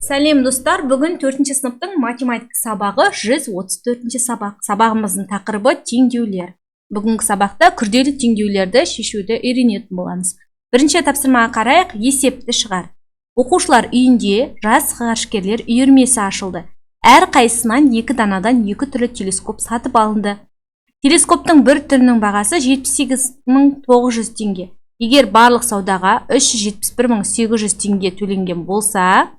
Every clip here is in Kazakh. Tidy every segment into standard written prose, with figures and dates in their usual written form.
Сәлем, достар! Бүгін төртінші сыныптың математика сабағы, 134 сабақ. Сабағымыздың тақырыбы – теңдеулер. Бүгінгі сабақта күрделі теңдеулерді шешуді үйренетін боламыз. Бірінші тапсырмаға қарайық. Есепті шығар. Оқушылар үйінде жас ғарышкерлер үйірмесі ашылды. Әрқайсысынан екі данадан екі түрлі телескоп сатып алынды. Телескоптың бір түрінің бағасы 78 900 теңге. Егер барлық саудаға 371 800 теңге төленген болса,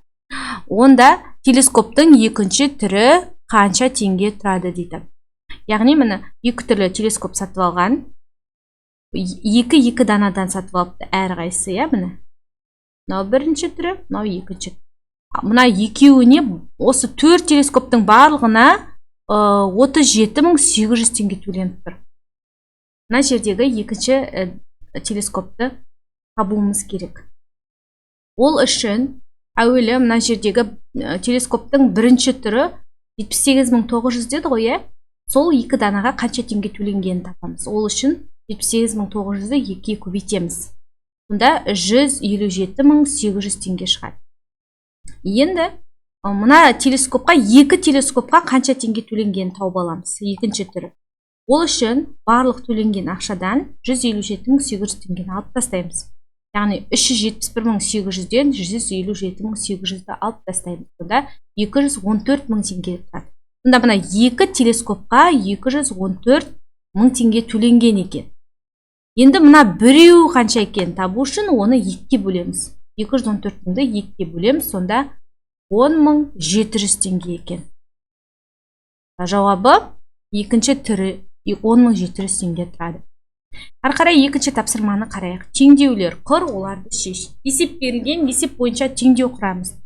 онда телескоптың екінші түрі қанша теңге тұрады дейді. Яғни, міне, екі түрлі телескоп сатып алған, екі екі данадан сатып алыпты әрқайсысы, иә. Міне, мынау бірінші түрі, мынау екінші. Мына екеуіне, осы төрт телескоптың барлығына 37 800 теңге төленіп тұр. Мына жердегі екінші телескопты табуымыз керек. Ол үшін әуелі мына жердегі телескоптың бірінші түрі 78 900 деді ғой, иә. Сол екі данаға қанша теңге төленгенін табамыз. Ол үшін 78 900-ді екіге көбейтеміз. Сонда 157 800 теңге шығады. Енді мына телескопқа, екі телескопқа қанша теңге төленгенін тауып аламыз, екінші түрі. Ол үшін барлық төленген ақшадан 157 800 теңгені алып тастаймыз. Яғни 371 800-ден 157 800-ді алып тастаймыз. Сонда 214 000 теңге тұрады. Сонда мына екі телескопқа 214 000 теңге төленген екен. Енді мына біреуі қанша екенін табу үшін оны екіге бөлеміз. 214 мыңды екіге бөлеміз. Сонда 10 700 теңге екен. Жауабы: екінші түрі 10 700 теңге тұрады. Ары қарай екінші тапсырманы қарайық. Теңдеулер құр, оларды шеш. Есеп берілген, есеп бойынша теңдеу құрамыз.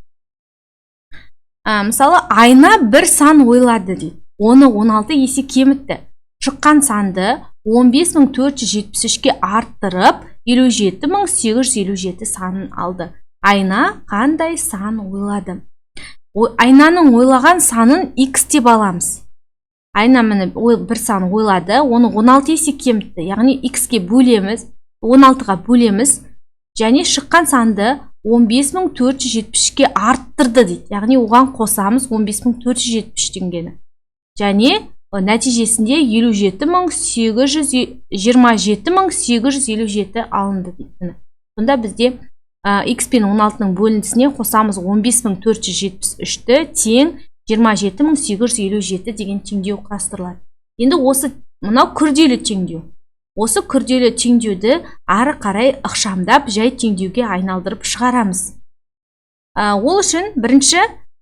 Мысалы, Айна бір сан ойлады дейді, оны 16 есе кемітті. Шыққан санды 15 473-ке арттырып, 57 857 санын алды. Айна қандай сан ойлады? Айнаның ойлаған санын x деп аламыз. Айна, міне, бір сан ойлады, оны 16 есе кемітті, яғни x-ке бөлеміз, 16-ға бөлеміз. Және шыққан санды 15 473-ке арттырды дейді, яғни оған қосамыз 15 473 теңгені. Және нәтижесінде 27 857 алынды дейді. Міне, сонда бізде x пен 16-ның бөліндісіне қосамыз 15 473-ті, тең 27 857 деген теңдеу құрастырылады. Енді осы мынау күрделі теңдеу. Осы күрделі теңдеуді ары қарай ықшамдап, жай теңдеуге айналдырып шығарамыз. Ол үшін бірінші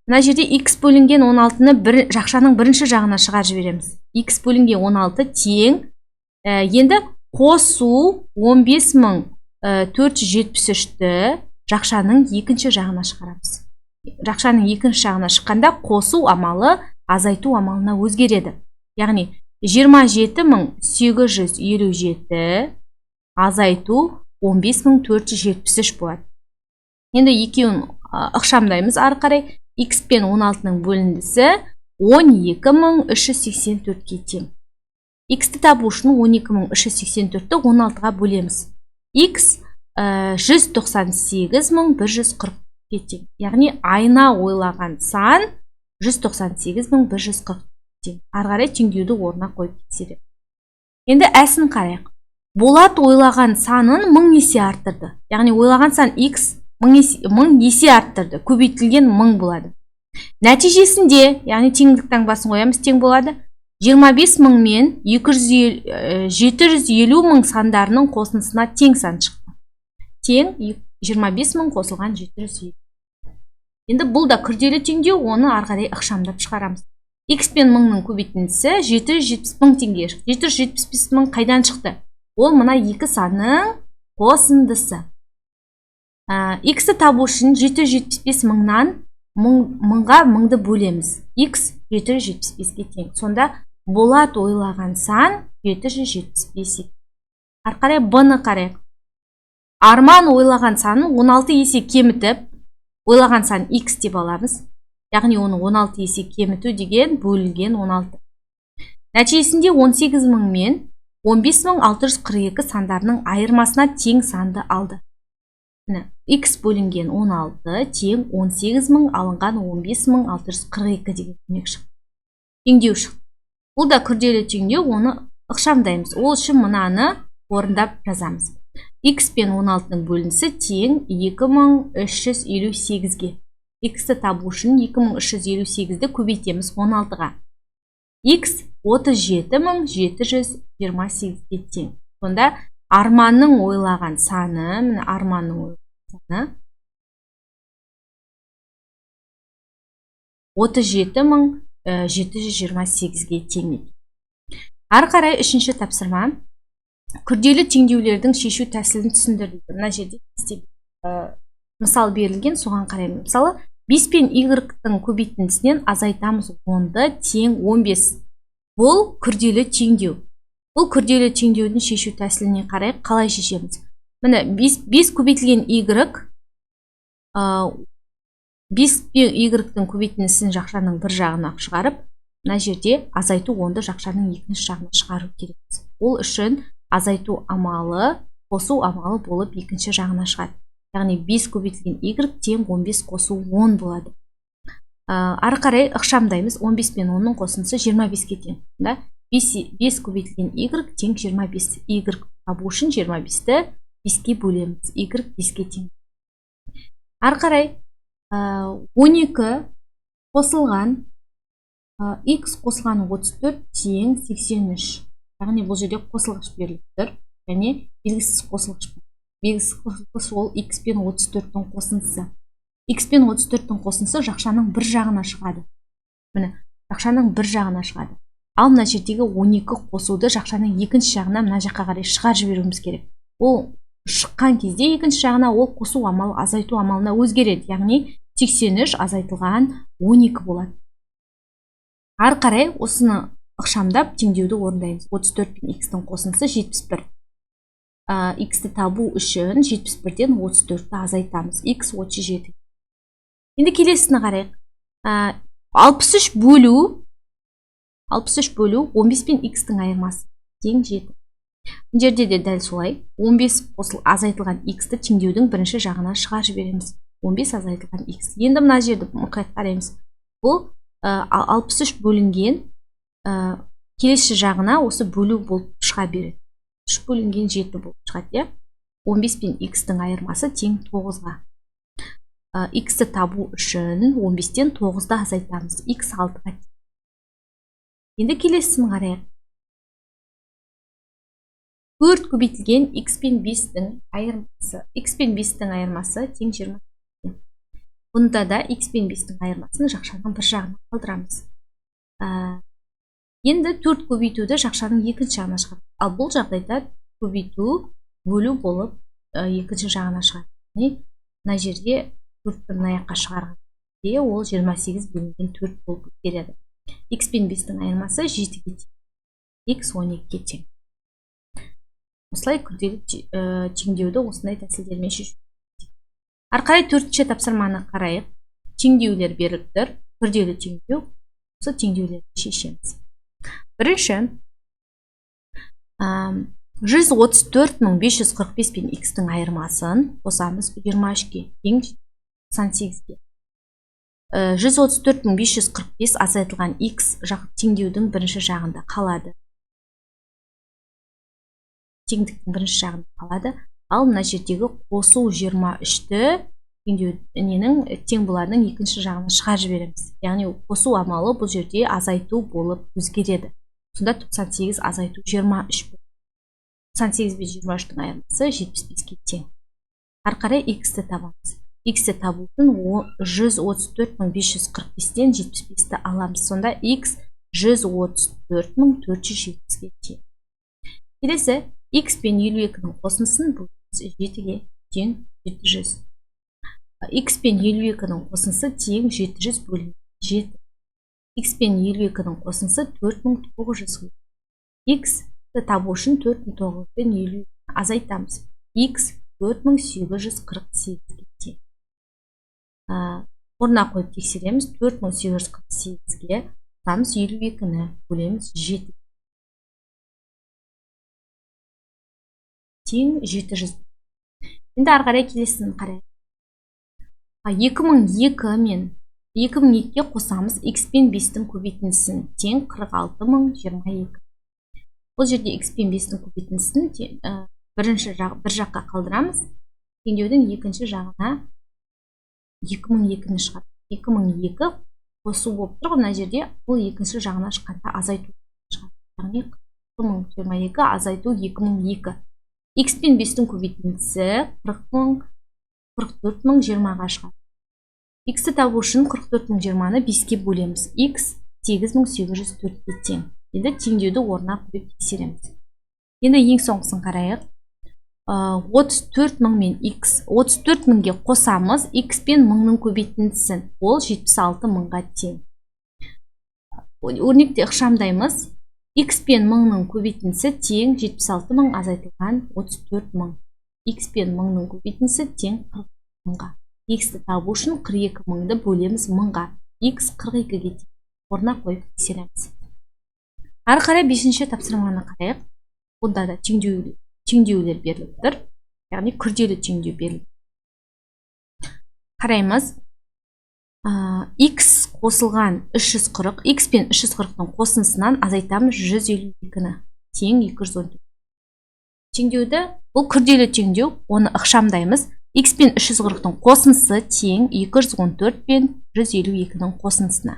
мына жерде x бөлінген 16-ны бір жақшаның бірінші жағына шығарып жібереміз. X бөлінген 16 тең, енді қосу 15 473-ті жақшаның екінші жағына шығарамыз. Жақшаның екінші жағына шыққанда қосу амалы азайту амалына өзгереді. Яғни 27 857 азайту 15 473 болады. Енді екеуін ықшамдаймыз ары қарай. X пен 16-ның бөліндісі 12 384-ке тең. X-ті табу үшін 12 384-ті 16-ға бөлеміз. X 198 140-ке тең. Яғни Айна ойлаған сан 198 140 тең. Ары қарай теңдеуді орнына қойып тексереді. Енді әсін қарайық. Болат ойлаған санын 1000 есе арттырды. Яғни ойлаған сан x 1000 есе арттырды, көбейтілген 1000 болады. Нәтижесінде, яғни теңдік таңбасын қоямыз, тең болады 25 000 мен 750 000 сандарының қосындысына тең сан шықты. Тең 25 000 қосылған 750. Енді бұл да күрделі теңдеу, оны ары қарай ықшамдап шығарамыз. X пен мыңның көбейтіндісі 770 000 теңге шықты. 775 000 қайдан шықты? Ол мына екі санның қосындысы. X-ті табу үшін 775 мыңнан мыңға мыңды бөлеміз. X 775-ке тең. Сонда Болат ойлаған сан 775. Ары қарай б-ны қарайық. Арман ойлаған санын 16 есе кемітіп, ойлаған сан x деп аламыз. Яғни оны 16 есе кеміту деген бөлінген 16. Нәтижесінде 18 мың мен 15 642 сандарының айырмасына тең санды алды. Міне, x бөлінген 16 тең 18 мың алынған 15 642 деген көмек шықты. Теңдеу шықты. Бұл да күрделі теңдеу, оны ықшамдаймыз. Ол үшін мынаны орындап жазамыз. X пен 16-ның бөлінісі тең 2358-ге. X-ті табу үшін 2358-ді көбейтеміз 16-ға. X 37 728-ге тең. Сонда Арманның ойлаған саны, міне, Арманның ойлаған саны 37 728-ге тең екен. Ары қарай үшінші тапсырма. Күрделі теңдеулердің шешу тәсілін түсіндір дейді. Мына жерде мысал берілген, соған қараймын. Мысалы, 5 пен y-тің көбейтіндісінен азайтамыз 10-ды тең 15. Бұл күрделі теңдеу. Бұл күрделі теңдеудің шешу тәсіліне қарай қалай шешеміз? Міне, 5 көбейтілген y, 5 пен y-тің көбейтіндісін жақшаның бір жағына шығарып, мына жерде азайту 10-ды жақшаның екінші жағына шығару керекпіз. Ол үшін азайту амалы қосу амалы болып екінші жағына шығады. Яғни 5 көбейтілген y тең 15 қосу 10 болады. Ары қарай ықшамдаймыз. 15 пен 10-ның қосындысы 25-ке тең. Да? 5 көбейтілген y тең 25. Y табу үшін 25-ті 5-ке бөлеміз. Y 5-ке тең. Ары қарай 12 қосылған x қосылған 34 тең 83. Яғни бұл жерде қосылғыш беріліп тұр, және белгісіз қосылғыш. Белгісіз қосылғыш ол x пен 34-тің қосындысы. X пен 34-тің қосындысы жақшаның бір жағына шығады. Міне, жақшаның бір жағына шығады. Ал мына жердегі 12 қосуды жақшаның екінші жағына, мына жаққа қарай шығарып жіберуіміз керек. Ол шыққан кезде екінші жағына ол қосу амалы азайту амалына өзгереді. Яғни 83 азайтылған 12 болады. Ары қарай осыны ықшамдап теңдеуді орындаймыз. 34 пен x-тің қосындысы 71. X-ті табу үшін 71-ден 34-ті азайтамыз. X 37. Енді келесіні қарайық. 63 бөлу 15 пен x-тің айырмасы тең 7. Мына жерде де дәл солай 15 қосыл азайтылған x-ті теңдеудің бірінші жағына шығарып жібереміз. 15 азайтылған x. Енді мына жерді мұқият қараймыз. Бұл 63 бөлінген, келесі жағына осы бөлу болып шыға береді. 3 бөлінген 7 болып шығады, иә? 15 пен x-тің айырмасы тең 9-ға. X-ті табу үшін 15-тен 9-ды азайтамыз. X 6-ға тең. Енді келесісін қарайық. 4 көбейтілген x пен 5-тің айырмасы, x пен 5-тің айырмасы тең 20. Бұнда да x пен 5-тің айырмасын жақшаның бір жағына қалдырамыз. Енді 4 көбейтуді жақшаның екінші жағына шығарамыз. Ал бұл жағдайда көбейту бөлу болып, екінші жағына шығады. Яғни мына жерде 4-ті мына жаққа шығарған кезде ол 28 бөлінген 4 болып өзгереді. X пен 5-тің айырмасы 7-ге тең. X 12-ге тең. Осылай күрделі теңдеуді осындай тәсілдермен шешу. Ары қарай төртінші тапсырманы қарайық. Теңдеулер беріліп тұр. Күрделі теңдеу. Осы теңдеулерді шешеміз. Бірінші, 134 545 пен x-тің айырмасын қосамыз 23-ке тең 98-ге. 134 545 азайтылған x жақ теңдеудің бірінші жағында қалады. Теңдіктің бірінші жағында қалады. Ал мына жердегі қосу 23-ті теңдеу ненің тең боларының екінші жағына шығарып жібереміз. Яғни қосу амалы бұл жерде азайту болып өзгереді. Сонда 98 азайту 23 болады. 98 пен 23-тің айырмасы 75-ке тең. Ары қарай x-ті табамыз. X-ті табу үшін 134 545-тен 75-ті аламыз. Сонда x 134 470-ке тең. Келесі x пен 52-нің қосындысын бөлеміз 7-ге тең 700. X пен 52-нің қосындысы тең 700 бөлінген 7. X пен 52-нің қосындысы 4900. X-ті табу үшін 4900-ден 52-ні азайтамыз. X 4848-ге тең. Орнына қойып тексереміз. 4848-ге қосамыз 52-ні, бөлеміз 7. Тең 700. Енді ары қарай келесін қарайық. 2002 мен 2002-ге қосамыз x пен 5-тің көбейтіндісін, тең 46022. Бұл жерде x пен 5-тің көбейтіндісін бірінші жақ, бір жаққа қалдырамыз. Теңдеудің екінші жағына 2002-ні шығарып, 2002 қосу болып тұр ғой мына жерде, бұл екінші жағына шыққанда азайту шығады. Яғни 4022 азайту 2002. X пен 5-тің көбейтіндісі 44020-ға шығады. X-ті табу үшін 44020-ны 5-ке бөлеміз. X 8804-ке тең. Енді теңдеуді орнына қойып тексереміз. Енді ең соңғысын қарайық. 34 000 мен x, 34 000-ге қосамыз x пен мыңның көбейтіндісін, ол 76 000-ға тең. Өрнекте ықшамдаймыз. X пен мыңның көбейтіндісі тең 76 000 азайтылған 34 000. X пен мыңның көбейтіндісі тең 40 мыңға. X-ті табу үшін 42 000-ды бөлеміз мыңға. X 42-ге тең. Орнына қойып тексереміз. Ары қарай бесінші тапсырманы қарайық. Бұнда да теңдеулер беріліп тұр, яғни күрделі теңдеу беріліп. Қараймыз. X қосылған 340, x пен 340-тың қосындысынан азайтамыз 152-ні, тең 214. Теңдеуді, бұл күрделі теңдеу, оны ықшамдаймыз. X пен 340-тың қосындысы тең 214 пен 152-нің қосындысына.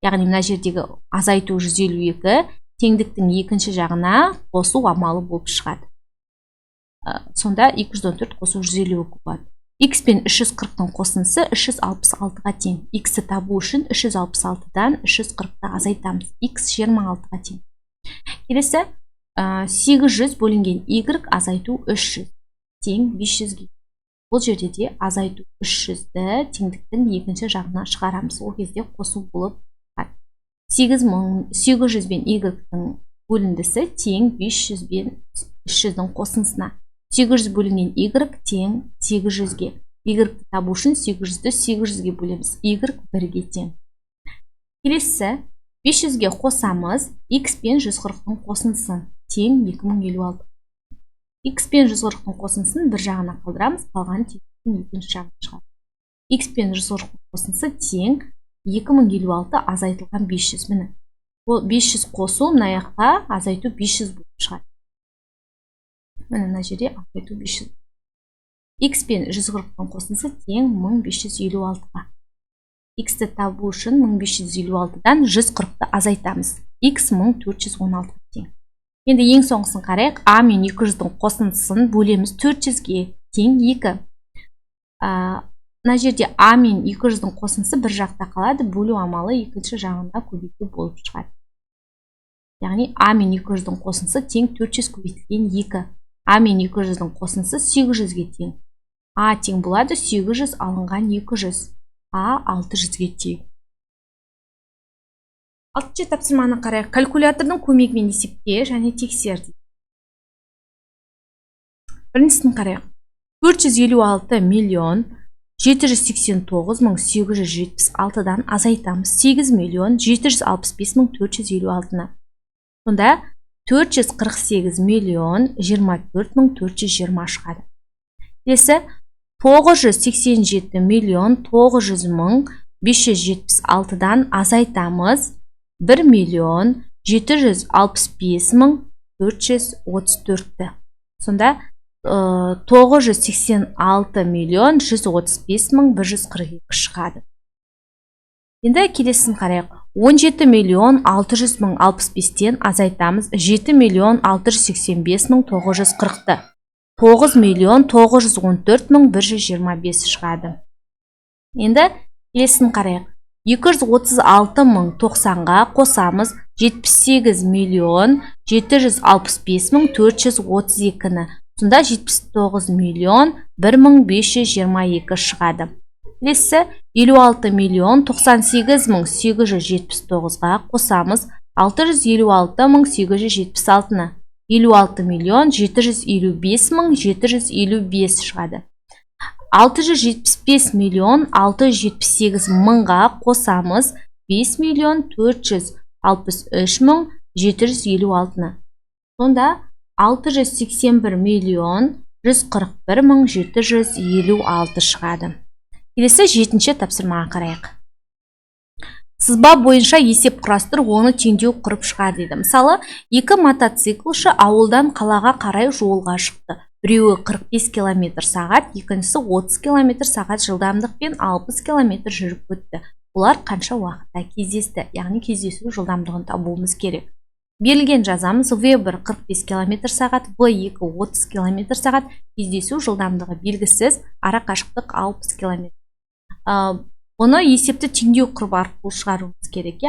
Яғни мына жердегі азайту 152 теңдіктің екінші жағына қосу амалы болып шығады. Сонда 214 қосу 152 болады. X пен 340-тың қосындысы 366-ға тең. X-ті табу үшін 366-дан 340-ты азайтамыз. X 26-ға тең. Келесі 800 бөлінген y азайту 300 тең 500-ге. Бұл жерде де азайту 300-ді теңдіктің екінші жағына шығарамыз. Ол кезде қосу болып шығады. 8800 бен y-тің бөліндісі тең 500 бен 300-дің қосындысына. 800 бөлінген y тең 800-ге. Y-ті табу үшін 800-ді 800-ге бөлеміз. Y 1-ге тең. Келесі 500-ге қосамыз x пен 140-тың қосындысын, тең 2056. X пен 140-тың қосындысын бір жағына қалдырамыз, қалған теңдіктің екінші жағына шығады. X пен 140-тың қосындысы тең 2056 азайтылған 500. Міне, ол 500 қосу мына жаққа азайту 500 болып шығады. Міне, мына жерде азайту 500. X пен 140-тың қосындысы тең 1556-ға. X-ті табу үшін 1556-дан 140-ты азайтамыз. X 1416 тең. Енді ең соңғысын қарайық. А мен 200-дің қосындысын бөлеміз 400-ге, тең 2. Мына жерде А мен 200-дің қосындысы бір жақта қалады, бөлу амалы екінші жағында көбейту болып шығады. Яғни А мен 200-дің қосындысы тең 400 көбейтілген 2. А мен 200-дің қосындысы 800-ге тең. А тең болады 800 алынған 200. А 600-ге тең. Алтыншы тапсырманы қарайық. Калькулятордың көмегімен есепте және тексер. Біріншісін қарайық. 456 миллион 789 мың 876-дан азайтамыз 8 миллион 765 мың 456-ны. Сонда 448 миллион 24 мың 420 шығады. Келесі 987 миллион 900 мың 576-дан азайтамыз 1 миллион 765 мың 434-ті. Сонда 986 миллион 135 мың 142 шығады. Енді келесін қарайық. 17 миллион 600 мың 65-тен азайтамыз 7 миллион 685 мың 940-ты. 9 миллион 914 мың 125 шығады. Енді келесін қарайық. 236 мың 90-ға қосамыз 78 миллион 765 мың 432-ні. Сонда 79 миллион 1522 шығады. Келесі 56 миллион 98 мың 879-ға қосамыз 656 мың 876-ны. 56 миллион 755 мың 755 шығады. 675 миллион 678 мыңға қосамыз 5 миллион 463 мың 756-ны. Сонда 681 миллион 141 756 шығады. Келесі 7-ші тапсырмаға қарайық. Сызба бойынша есеп құрастыр, оны теңдеу құрып шығар дейді. Мысалы, екі мотоциклші ауылдан қалаға қарай жолға шықты. Біреуі 45 километр сағат, екіншісі 30 километр сағат жылдамдықпен 60 километр жүріп өтті. Олар қанша уақытта кездесті? Яғни кездесу жылдамдығын табуымыз керек. Берілген жазамыз: V1 45 километр сағат, V2 30 километр сағат, кездесу жылдамдығы белгісіз, ара қашықтық 60 километр. Бұны есепті теңдеу құрып арқылы шығаруымыз керек.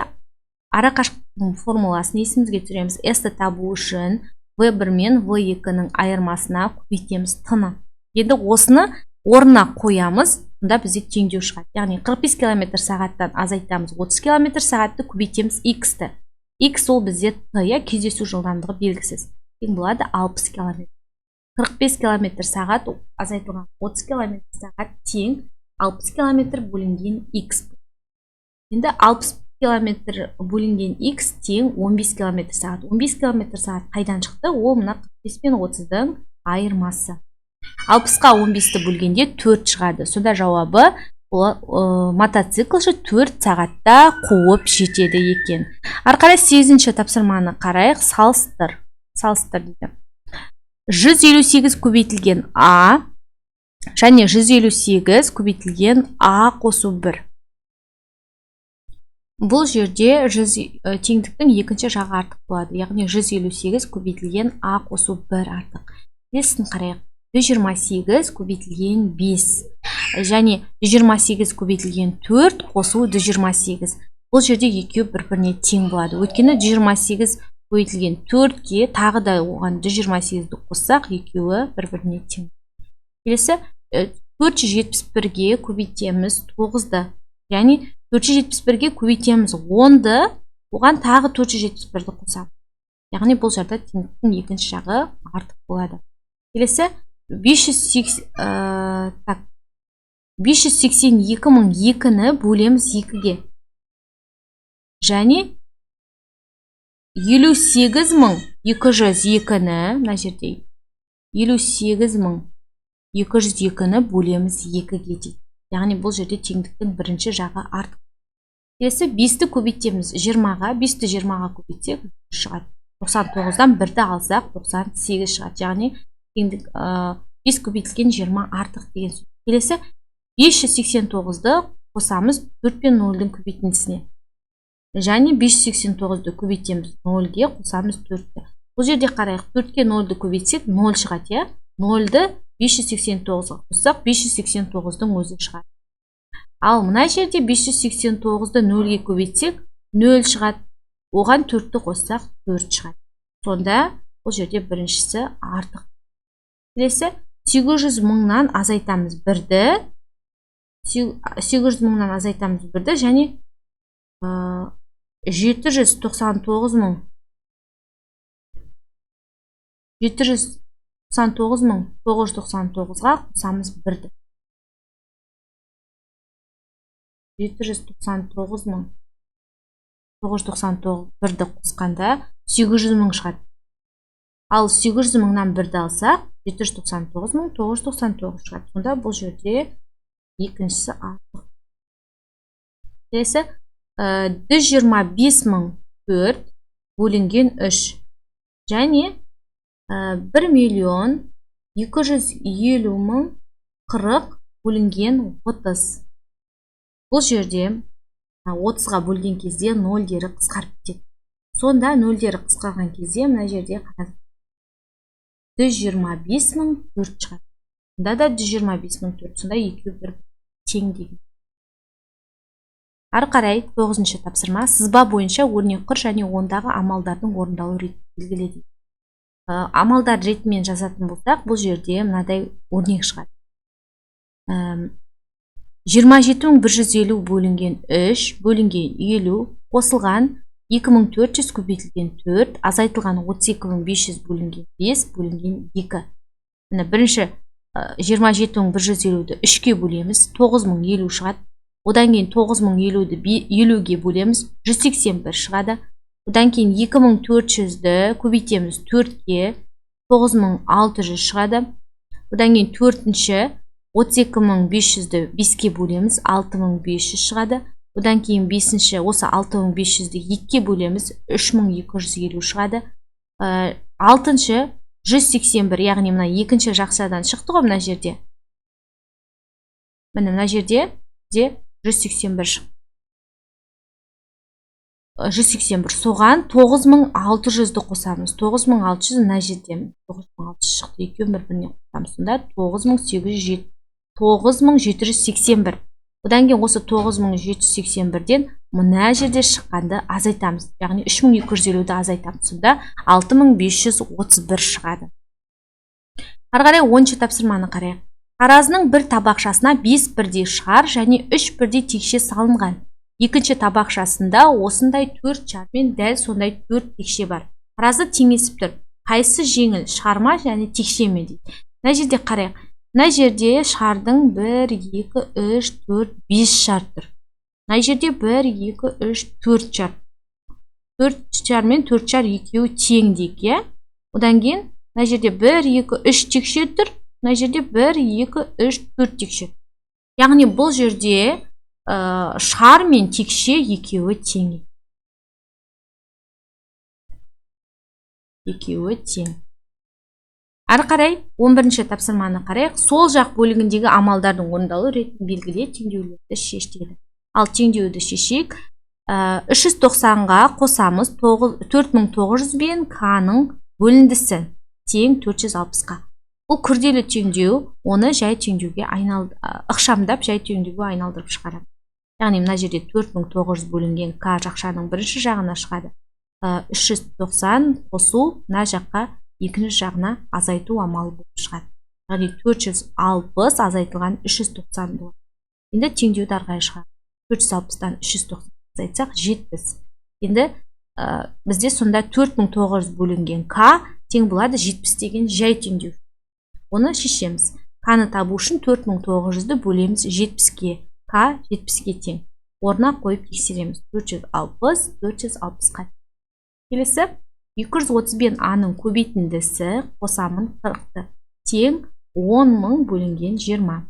Ара қашықтықтың формуласын есімізге түсіреміз. S-ті табу үшін V1 мен V2-нің айырмасына көбейтеміз Т-ны. Енді осыны орнына қоямыз, сонда бізде теңдеу шығады. Яғни 45 километр сағаттан азайтамыз 30 километр сағатты, көбейтеміз X-ті. X ол бізде Т, иә, кездесу жылдамдығы белгісіз. Тең болады 60 километр. 45 километр сағат азайтылған 30 километр сағат тең 60 километр бөлінген X. Енді 60 километр бөлінген X тең 15 километр сағат. 15 километр сағат қайдан шықты? Ол мына 45 пен 30-дың айырмасы. 60-қа 15-ті бөлгенде 4 шығады. Сонда жауабы мотоциклші 4 сағатта қуып жетеді екен. Ары қарай 8-ші тапсырманы қарайық. Салыстыр. Салыстыр дейді. 158 көбейтілген А және 158 көбейтілген А қосу 1. Бұл жерде 100 теңдіктің екінші жағы артық болады. Яғни 158 көбейтілген А қосу 1 артық. Келесісін қарайық. 128 көбейтілген 5 және 128 көбейтілген 4 қосу 128. Бұл жерде екеуі бір-біріне тең болады. Өйткені 128 көбейтілген 4-ке тағы да оған 128-ді қоссақ, екеуі бір-біріне тең. Келесі 471-ге көбейтеміз 9-ды. Яғни 471-ге көбейтеміз 10-ды, оған тағы 471-ді қосамыз. Яғни бұл жерде теңдіктің екінші жағы артық болады. Келесі 582 мың екіні бөлеміз 2-ге. Және 58 мың 202-ні, мына жерде 58 мың 202-ні бөлеміз 2-ге дейді. Яғни бұл жерде теңдіктің бірінші жағы артық. Келесі 5-ті көбейтеміз 20-ға, 5-ті 20-ға көбейтсек шығады. 99-дан 1-ді алсақ 98 шығады. Яғни теңдік 5 көбейтілген 20 артық деген сөз. Келесі 589-ды қосамыз 4 пен 0-дің көбейтіндісіне. Және 589-ды көбейтеміз 0-ге, қосамыз 4-ті. Бұл жерде қарайық, 4-ке 0-ды көбейтсек 0 шығады, иә? 0-ды 589-ға қоссақ 589-дың өзі шығады. Ал мына жерде 589-ды 0-ге көбейтсек 0 шығады. Оған 4-ті қоссақ 4 шығады. Сонда бұл жерде біріншісі артық. Келесі 800 мыңнан азайтамыз 1-ді. 800 мыңнан азайтамыз 1-ді және 799 мың 799 мың 999-ға қосамыз 1-ді. 799 мың 999 1-ді қосқанда 800 мың шығады. Ал 800 мыңнан 1-ді алсақ 799 мың 999 шығады. Сонда бұл жерде екіншісі артық. Келесі 125 мың 4 бөлінген 3 және 1 миллион 250 мың 40 бөлінген 30. Бұл жерде 30-ға бөлген кезде нөлдері қысқарып кетеді. Сонда нөлдері қысқарған кезде мына жерде 125 мың 4 шығады. Сонда да 125 мың 4. Сонда екеуі бір тең деген. Ары қарай 9-шы тапсырма. Сызба бойынша өрнек құр және ондағы амалдардың орындалу ретін белгіле дейді. Амалдар ретімен жазатын болсақ, бұл жерде мынадай өрнек шығады. 27150 бөлінген 3 бөлінген 50 қосылған 2400 көбейтілген 4 азайтылған 32500 бөлінген 5 бөлінген 2. Міне, бірінші 27150-ді 3-ке бөлеміз, 9050 шығады. Одан кейін 9050-ді 50-ге бөлеміз, 181 шығады. Одан кейін 2400-ді көбейтеміз 4-ке, 9600 шығады. Одан кейін төртінші 32500-ді 5-ке бөлеміз, 6500 шығады. Одан кейін бесінші осы 6500-ді 2-ке бөлеміз, 3250 шығады. Алтыншы 181, яғни мына екінші жақшадан шықты ғой мына жерде. Міне мына жерде де 181 шықты. 181, соған 9600-ді қосамыз. 9600 мына жерде 9600 шықты, екеуін бір-біріне қосамыз. Сонда 9781. Одан кейін осы 9781-ден мына жерде шыққанды азайтамыз, яғни 3250-ді азайтамыз. Сонда 6531 шығады. Ары қарай 10-шы тапсырманы қарайық. Таразының бір табақшасына 5 бірдей шар және 3 бірдей текше салынған. Екінші табақшасында осындай 4 шар мен дәл сондай 4 текше бар. Таразы теңесіп тұр. Қайсысы жеңіл, шар ма және текше ме дейді. Мына жерде қарайық. Мына жерде шардың 1, 2, 3, 4, 5 шар тұр. Мына жерде 1, 2, 3, 4 шар. 4 шар мен 4 шар екеуі тең дейік, иә? Одан кейін мына жерде 1, 2, 3 текше тұр. Мына жерде 1, 2, 3, 4 текше. Яғни бұл жерде шар мен текше екеуі тең. Екеуі тең. Ары қарай 11-ші тапсырманы қарайық. Сол жақ бөлігіндегі амалдардың орындалу ретін белгіле, теңдеулерді шеш дейді. Ал теңдеуді шешейік. 390-ға қосамыз 4900 бен К-ның бөліндісі тең 460-қа. Бұл күрделі теңдеу, оны жай теңдеуге ықшамдап жай теңдеуге айналдырып шығарамыз. Яғни мына жерде 4900 бөлінген К жақшаның бірінші жағына шығады. 390 қосу мына жаққа екінші жағына азайту амалы болып шығады. Яғни 460 азайтылған 390 болады. Енді теңдеуді ары қарай шығарамыз. 460-тан 390 азайтсақ 70. Енді бізде сонда 4900 бөлінген К тең болады 70 деген жай теңдеу. Оны шешеміз. К-ны табу үшін 4900-ді бөлеміз 70-ке. К 70-ке тең. Орнына қойып тексереміз. 460, 460-қа. Келесі 230 бен А-ның көбейтіндісі қосамын 40-ты. Тең 10 000 бөлінген 20.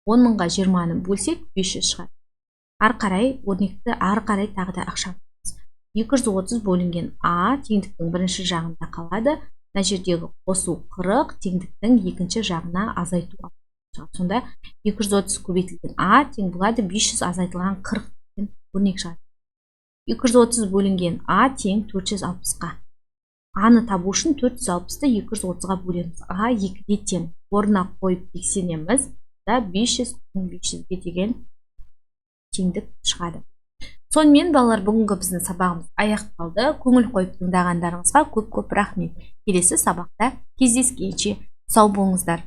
10 000-ға 20-ны бөлсек 500 шығады. Ары қарай өрнекті ары қарай тағы да ықшамдаймыз. 230 бөлінген А теңдіктің бірінші жағында қалады. Мына жердегі қосу 40 теңдіктің екінші жағына азайту шығады. Сонда 230 көбейтілген А тең болады 500 азайтылған 40 деген өрнек шығады. 230 бөлінген А тең 460-қа. А-ны табу үшін 460-ты 230-ға бөлеміз. А 2-ге тең. Орнына қойып тексереміз. Да 500 500-ге деген теңдік шығады. Сонымен балалар, бүгінгі біздің сабағымыз аяқталды. Көңіл қойып тыңдағандарыңызға көп-көп рахмет. Келесі сабақта кездескенше сау болыңыздар.